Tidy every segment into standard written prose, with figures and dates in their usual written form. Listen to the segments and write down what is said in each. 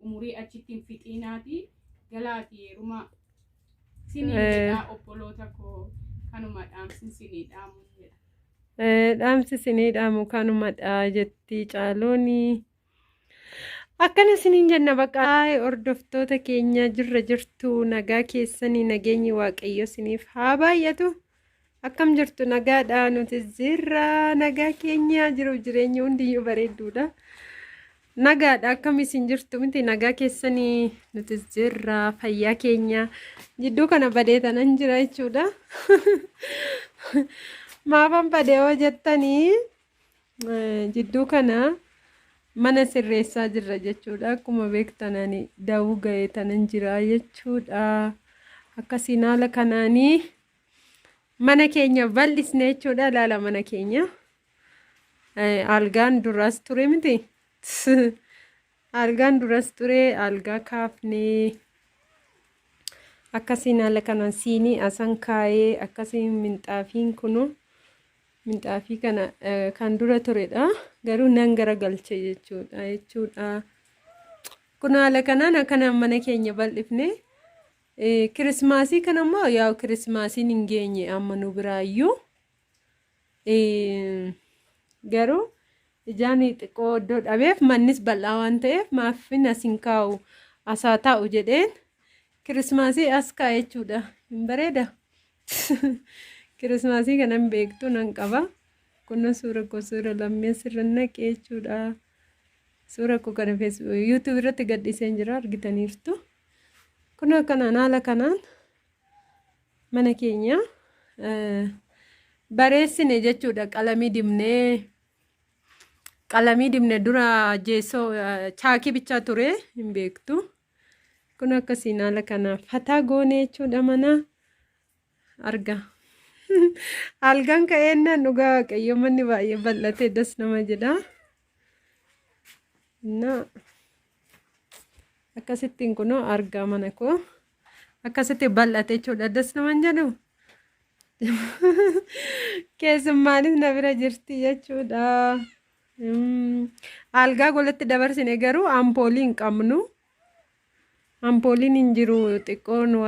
Umurii achitti hin fixiinaatii galaatii heerumaa. Siniin jedhaa obboloota koo kanuma dhaamsin sinii dhaamu jedha. Dhaamsi isinii dhaamu kanumadha jetti Caalooni. Akkana isiniin jenna bakka hordoftoota keenya jirra jirtu nagaa keessanii nageenyi Waaqayyo isiniif haa baay'atu. Akkam jirtu nagaadha nuti jirra nagaa keenya jiruuf jireenyi hundiyyuu bareedduudha. Nagaadha akkam isin jirtu miti nagaa keessanii nuti jirra fayyaa keenya jidduu kana badee tanan jira jechuudha. Maafan badee hoo jettanii jidduu kana mana sirreessaa jirra jechuudha. Akkuma beektan ani dawuu ga'ee tanan jira jechuudha. Akkasiin haala kanaanii mana keenya bal'isne jechuudha. Ilaala mana keenya. Algaan duras ture miti. Algaan duras ture algaa kaafnee akkasiin haala kanaan siinii asan kaayee akkasiin minxaafiin kunu minxaafii kana kan dura turedha. Garuu nan garagalche jechuudha jechuudha. Kun haala kanaan akkanaan mana keenya bal'ifne. Kirismaasii kana immoo yaa'u kirismaasiin hin geenye amma nu biraayyuu. Garuu ijaan xiqqoo iddoo dhabeef mannis bal'aa waan ta'eef maaffin as hin kaa'u asaa taa'u jedheen kirismaasii as kaa'e jechuudha. Hin bareeda. Kirismaasii kanan beektu nan qaba. Kunoo suura koo suura lammii asirra naqee jechuudha. Suura koo kana YouTube irratti gadhiiseen jira argitaniirtu. Kunoo akkanaan haala kanaan mana keenya bareessine jechuudha qalamii dibnee qalamii dibne dura jeessoo chaakii bichaa ture hin beektu kun akkasiin haala kana fataa goone jechuudha mana arga algaan ka'eennaan dhugaa waaqayyo manni baay'ee bal'atee das nama jedha. Akkasittiin kunoo argaa mana koo. Akkasitti bal'ate jechuudha. Das naman jedhu. Keessummaanis na bira jirti jechuudha. Algaa golatti dabarsine garuu ampoolii hin qabnu. Ampooliin hin jiru xiqqoo nu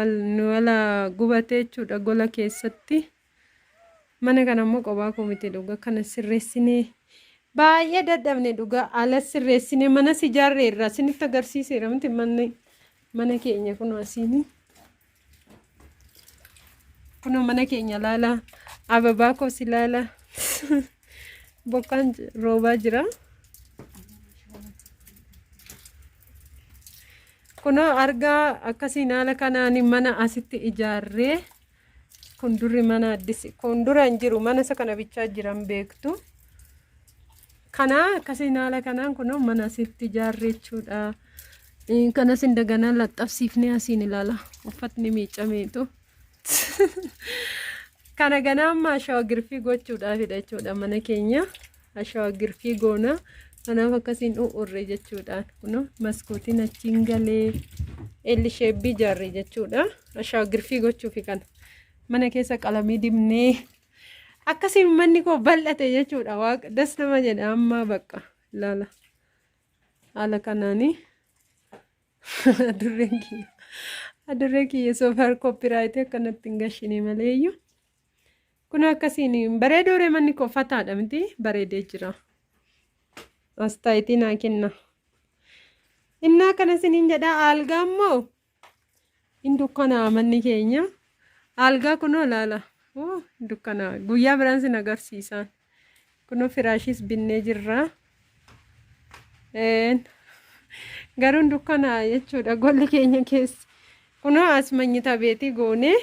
wala gubate jechuudha gola keessatti. Mana kana immoo qophaa koo miti dhugaa kana sirreessinee baay'ee dadhabne dhugaa ala sirreessinee manas ijaarreerra isinitti agarsiiseera miti manni mana keenya kunoo asiini. Kunoo mana keenya ilaala ababaa koos ilaala bokkaan roobaa jira. Kunoo argaa akkasiin haala kanaan mana asitti ijaarree kun durri mana addis kun dura hin jiru mana isa kana bichaa jiran beektu. Kana akkasiin haala kanaan kunoo mana asitti ijaarree jechuudha. Kanas indaganaa laxxafsiifnee asiin ilaala uffatni miicameetu. Kana ganaa amma ashawa girfii gochuudhaafidha jechuudha mana keenya. Ashawa girfii goona. Kanaaf akkasiin u'urre jechuudha. Kunoo maskootiin achiin galee elli sheebbii ijaarre jechuudha. Ashawa girfii gochuufi kana. Mana keessa qalamii dibnee akkasiin manni koo bal'ate jechuudha. Waaqa das nama jedha amma bakka ilaala. Haala kanaanii adurreen kiyya adurree kiyya soofar koppiraayitii akkanatti hin gashine maleeyyuu. Kun akkasiin bareedoo ree manni koo fataadha miti bareedee jira. Astaayitii naa kenna. Innaa kana isiniin jedhaa algaa immoo hin dukkanaa manni keenya. Algaa kunoo laala. Oh, hin dukkanaa. Guyyaa biraan sin agarsiisaan. Kunoo firaashiis binnee jirra. Een, Garuu hin dukkanaa jechuudha golli keenya keessa. Kunoo as manyita beetii goonee.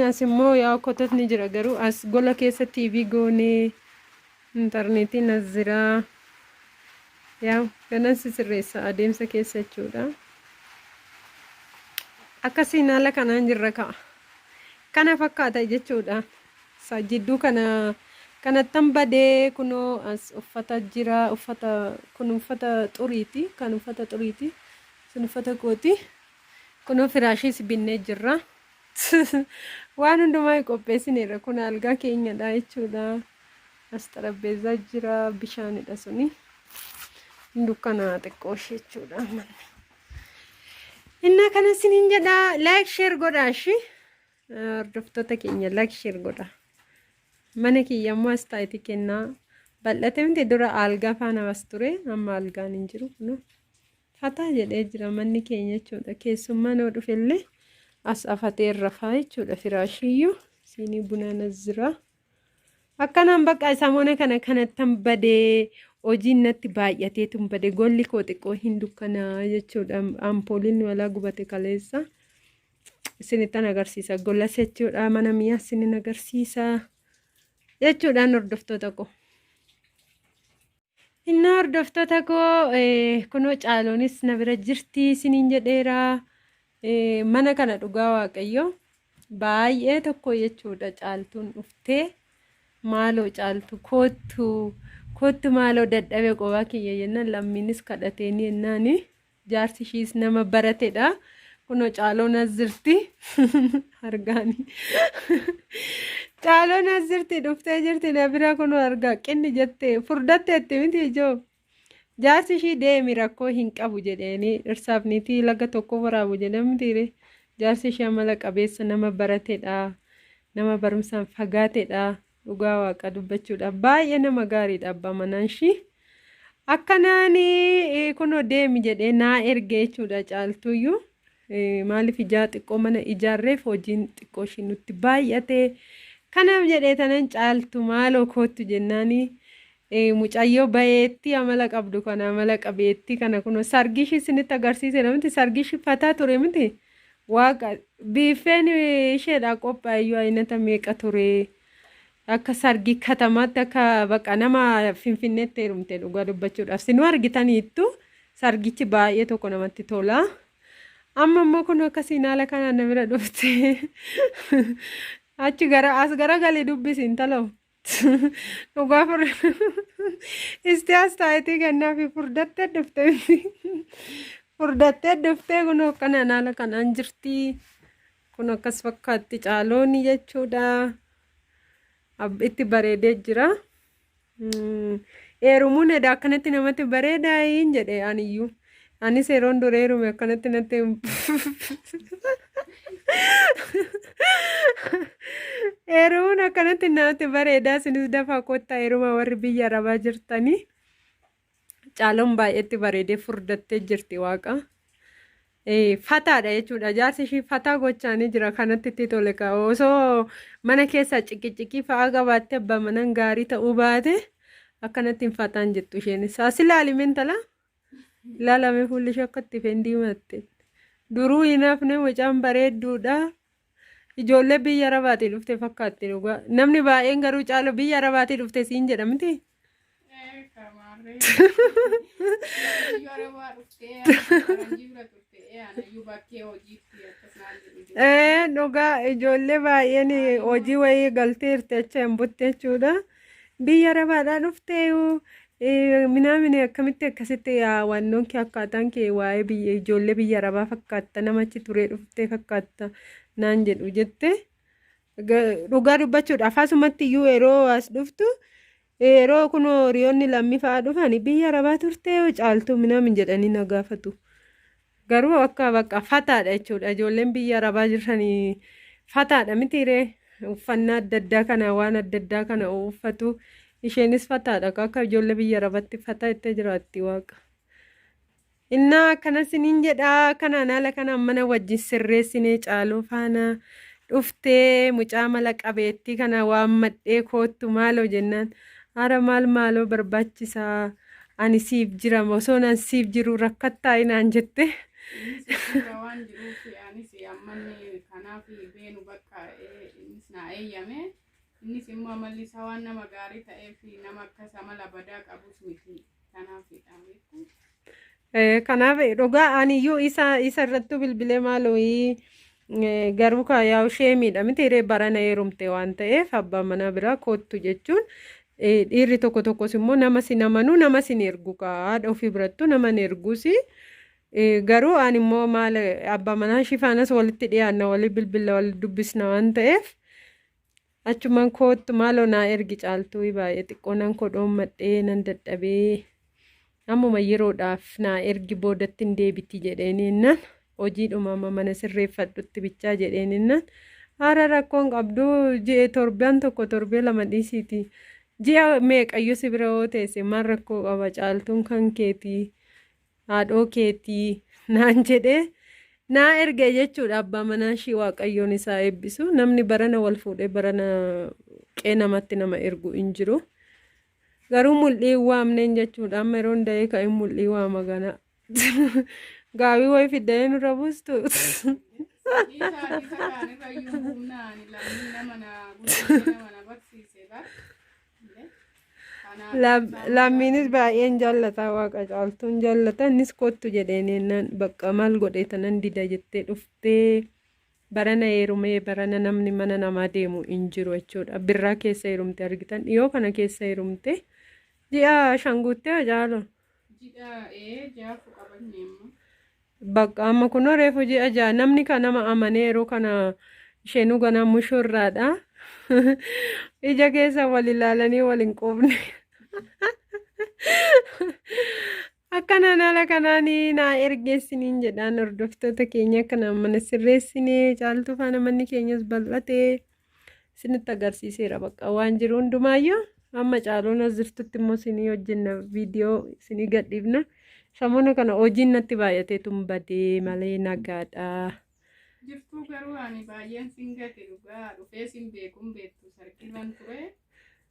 As immoo yaa kotatni jira garuu as gola keessa TV goonee intarneetiin as jira. Yaa kanan sisirreessa adeemsa keessa jechuudha. Akkasiin haala kanaan jirra ka'a. Kana fakkaata jechuudha. Sa jidduu kana kanattan badee kunoo as uffata jira uffata kun uffata xuriiti kan uffata xuriiti sun uffata kooti. Kunoo firaashiis binnee jirra. Waan hundumaa qopheessineerra. Kun algaa keenyadha jechuudha. As xarapheezaa jira bishaanidha suni. Dukkanaa xiqqoo ishee jechuudha manni. Innaa kana isiniin jedha, like share godhaa ishii. Hordoftoota keenya, like share godhaa. Mana kiyya immoo as taayitii kennaa. Bal'ate miti? Dura algaa faana as ture, amma algaan hin jiru kunoo. Fataa jedhee jira manni keenya jechuudha. Keessummaan yoo dhufellee as afatee rafaa jechuudha. Firaashiyyuu siinii bunaan as jira. Akkanaan bakka samoona kana kanattan badee, hojiin natti baay'ateetu bade. Golli koo xiqqoo hin dukkanaa jechuudha. Ampooliin walaa gubate kaleessa. Isinittan agarsiisa. Golas jechuudha. Mana mi'a isinin agarsiisa jechuudhaan, hordoftoota koo. Innaa hordoftoota koo, kunoo Caaloonis na bira jirti isiniin jedheera. Mana kana dhugaa Waaqayyo baay'ee tokko jechuudha. Caaltuun dhuftee, "Maaloo Caaltu, koottu, koottu, maaloo dadhabe qobaa kiyya," jennaan lammiinis kadhateeni jennaani, jaarsi ishiis nama baratedha. Kunoo Caaloon as jirti. Argaani. Caaloon as jirti, dhuftee jirti na bira, kunoo argaa qinni jettee furdatteetti miti ijoo. Jaarsi ishii deemi, rakkoo hin qabu jedheeni, dhirsaaf niitii laga tokko waraabu jedhamtiire. Jaarsi ishee amala qabeessa, nama baratedha. Nama barumsaan fagaatedha. Dhugaa Waaqa dubbachuudhaaf baay'ee nama gaariidha abbaa manaan ishii. Akkanaan kunoo deemi jedhee naa erge jechuudha Caaltuyyuu. Maaliif ijaa xiqqoo mana ijaarreef hojiin xiqqoo ishii nutti baay'ate. Kanaaf jedhee tanan Caaltu maaloo koottu jennaani, mucayyoo bayeetti amala qabdu kana, amala qabeettii kana, kunoo sargii ishii isinitti agarsiise miti? Sargii ishii fataa ture miti? Waaqa, biiffeen isheedhaa qophaa'eyyuu aynata meeqa ture. Akka sargii katamaatti, akka baqa nama Finfinneetti heerumte. Dhugaa dubbachuudhaaf sinuu argitaniittu, sargichi baay'ee tokko namatti tola. Amma immoo kun akkasiin haala kanaan na bira dhufte. Achi gara as gara galii dubbisi intaloo. Dhugaa fur isti as taayitii kennaafi furdattee dhufte. Furdattee dhuftee kun akkanaan haala kanaan jirti. Kun akkas fakkaatti Caalooni jechuudha. Itti bareedee jira. Heerumuun edaa akkanatti namatti bareedaa hin jedhe aniyyuu. Anis yeroon dura heerume akkanatti natti. Heerumuun akkanatti namatti bareedaa. Isinis dafaa kottaa heeruma, warri biyya arabaa jirtanii. Caaloon baay'eetti bareedee furdattee jirti waaqa. Fataadha jechuudha. Jaarsi ishii fataa gochaanii jira, kanatti itti tole ka. Osoo mana keessaa ciqiciqii fa'aa qabaatte, abbaa manaan gaarii ta'uu baate, akkanatti hin fataan jettu isheenis. As ilaali intala. Ilaalame fuulli ishee akka itti feen diimatte. Duruu hin hafne, mucaan bareedduudha. Ijoollee biyya arabaatii dhufte fakkaatti dhugaa. Namni baay'een garuu Caalu biyya arabaatii dhufte siin jedha miti? Kamaarree. Biyya arabaa dhuftee faranjii bira turte, anayyuu bakkee hojiitti akkas naan jedhu ijoollee. Dhugaa ijoollee baay'een hojii wayii galteerti achi hin butte jechuudha. Biyya arabaadhaa dhuftee minaamini, akkamitti akkasitti wannoon kee, akkaataan kee waa'ee biyya ijoollee biyya arabaa fakkaatta, nama achi turee dhuftee fakkaatta naan jedhu jette. Dhugaa dubbachuudhaaf asumatti iyyuu yeroo as dhuftu, yeroo kun hiriyoonni lammii fa'aa dhufan, biyya arabaa turtee Caaltuu minaamin jedhanii na gaafatu. Garuu akka bakka fataadha jechuudha. Ijoolleen biyya arabaa jiranii fataadha mitiiree? Uffannaa adda addaa kana, waan adda addaa kana uffatu. Isheenis fataadha. Akka ijoollee biyya arabaatti fataa itti jiraatti waaqa. Innaa akkana siniin jedhaa, kanaan haala kanaan mana wajjin sirreessinee, Caaluu faana dhuftee, mucaa mala qabeettii kana waammadhee koottu maaloo jennaan, "Hara maal maaloo barbaachisaa? Ani siif jira, osoo nan siif jiru rakkattaa?" naan jette. Innis hojiirra waan jiruuf, anis ammanni kanaaf beenu bakka innis naa eeyyame. Innis immoo amalli isaa waan nama gaarii ta'eef, nama akkas amala badaa qabus miti. Kanaafidha beektu. Kanaaf dhugaa aniyyuu isa irrattuu bilbilee maaloo, garuu yaa'u ishee miidha miti ree? Barana heerumte waan ta'eef abbaa manaa biraa koottu jechuun, dhiirri tokko tokkos immoo nama sin amanuu, nama sin ergu, haadha ofii birattuu nama hin erguusi. Garuu ani immoo maal, abbaa manaa ishii faanas walitti dhiyaanna, walii bilbila, walii dubbisna waan ta'eef, achumaan koottu maaloo naa ergi Caaltuu, baay'ee xiqqoo nan kodhoommadhee, nan dadhabee. Ammuma yeroodhaaf naa ergi boodatti hin deebiti jedheen innaan hojiidhuma amma mana sirreeffadhutti bichaa jedheen innaan haara rakkoon qabdu ji'e torbaan tokko torbee lama dhiisiiti. Ji'a meeqayyuu si bira yoo teesse maal rakkoo qaba caaltuun kan keetii haadhoo keetii naan jedhee naa erge jechuudha abbaa manaa ishii waaqayyoon isaa eebbisu namni barana wal fuudhee barana qee namatti nama ergu hin jiru. Garuu mul'ii hin waamneen jechuudha. Amma yeroon da'ee ka'e mul'ii waama gana. Gaabii wayi fiddanii nurra buustu. Dhiisaa isa kaanirra iyyuu humna ani lammii nama na guddisee nama na barsiise bar. Kanaaf isaan Lammiinis baay'een jaallata waaqa caaltuun jaallata innis kottu jedheen jennaan bakka maal godhee tanan dida jettee dhuftee barana heerumee barana namni mana namaa deemu hin jiru jechuudha. Birraa keessa heerumte argitan dhiyoo kana keessa heerumte ji'a shan guuttee caalu. Ji'a jaafu qabanne amma. Bakka amma kunoo reefu ji'a 6 namni kan nama amanee yeroo kana isheenuu ganaa mushurraadha. Ija keessa wal ilaalanii wal hin quufne. Akkanaan haala kanaan naa ergeessiniin jedhaan hordoftoota keenya akkanaan mana sirreessinee caaltuu faana manni keenyas bal'atee isinitti agarsiiseera bakka waan jiru hundumaayyuu amma caaluun as jirtutti immoo isinii hojjenna viidiyoo isinii gadhiifna samoona kana hojiin natti baay'ateetu badee malee nagaadha. Jirtuu garuu ani baay'een sin gate dhugaa dhufee sin beekuun beektu sargiirran ture.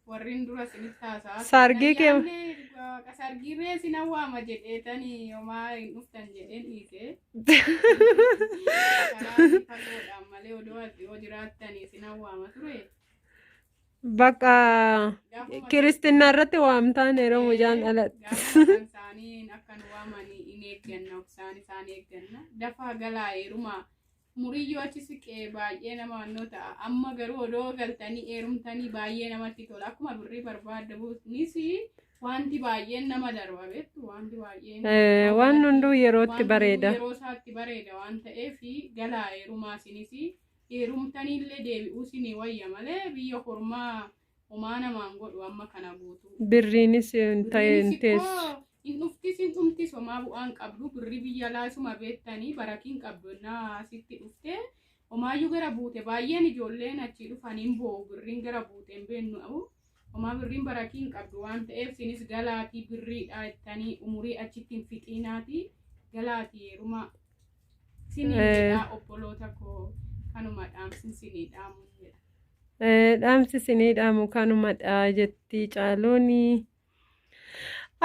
Warreen dura isinitti haasa'aa turan. Sargii kee Ayyaanni dhugaa sargiirree sin awwaama jedheetanii homaa hin dhuftan jedheen dhiise. Karaa fagoodhaan malee odoo as dhiyoo jiraattanii sin awwaama ture. Bakka Gaafuma kiristinaa irratti waamtaan yeroo mucaan dhalate. Gaafuma kan isaanii akka nu waamanii in eegganna obsaan isaan eegganna. Dafaa galaa heeruma muriyyoo achi siqee baay'ee nama wannoo ta'a. Amma garuu odoo galtanii heerumtanii baay'ee namatti tola. Akkuma birrii barbaadamuunis wanti baay'een nama darba beektu wanti baay'een. Waan hunduu yerootti Wanti bareeda. Yeroo isaatti bareeda waan ta'eef galaa heerumaa isinis heerumtaniillee deebi'uu isinii wayya malee biyya hormaa homaa namaan godhu amma kana guutuu. Birriinis hin ta'e hin Birriinis teessu. ikkoo hin dhuftis hin dhumtis homaa bu'aan qabdu birrii biyya alaa isuma beektanii barakiin qabdu naa asitti dhuftee homaayyuu gara buute baay'een ijoolleen achii dhufan hin boo'u birriin gara buute hin beeknu homaa birriin barakiin qabdu waan ta'eef isinis galaatii birriidha jettanii umurii achitti hin fixiinaatii galaatii heerumaa siniin jedhaa obboloota koo kanuma dhaamsin sinii dhaamu jedha. Dhaamsi isinii dhaamu kanumadha jetti caalooni.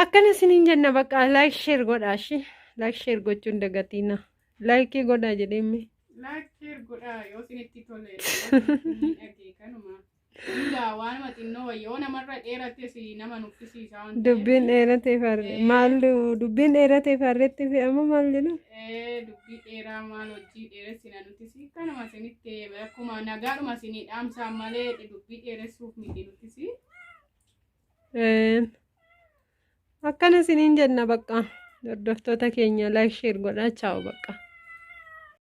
Akkana isiniin jenna bakka like share godhaa shi. Like share gochuun dagatiina. Like godhaa jedhee Like share godhaa yoo isinitti tole yoo isinitti miidhage kanuma. Hundaa waanuma xinnoo wayya yoo namarra dheerates nama nuffisiisa waan ta'eef. Dubbiin dheeratee farre maal dubbiin dheeratee farreetti fe'ama maal jedhu? Dubbii dheeraa maal hojii dheeressina nutis kanuma isinitti akkuma nagaadhuma isinii dhaamsaa malee dubbii dheeressuuf miti nutis. Akkana isiniin jenna bakka hordoftoota keenya like share godhaa chaawu bakka.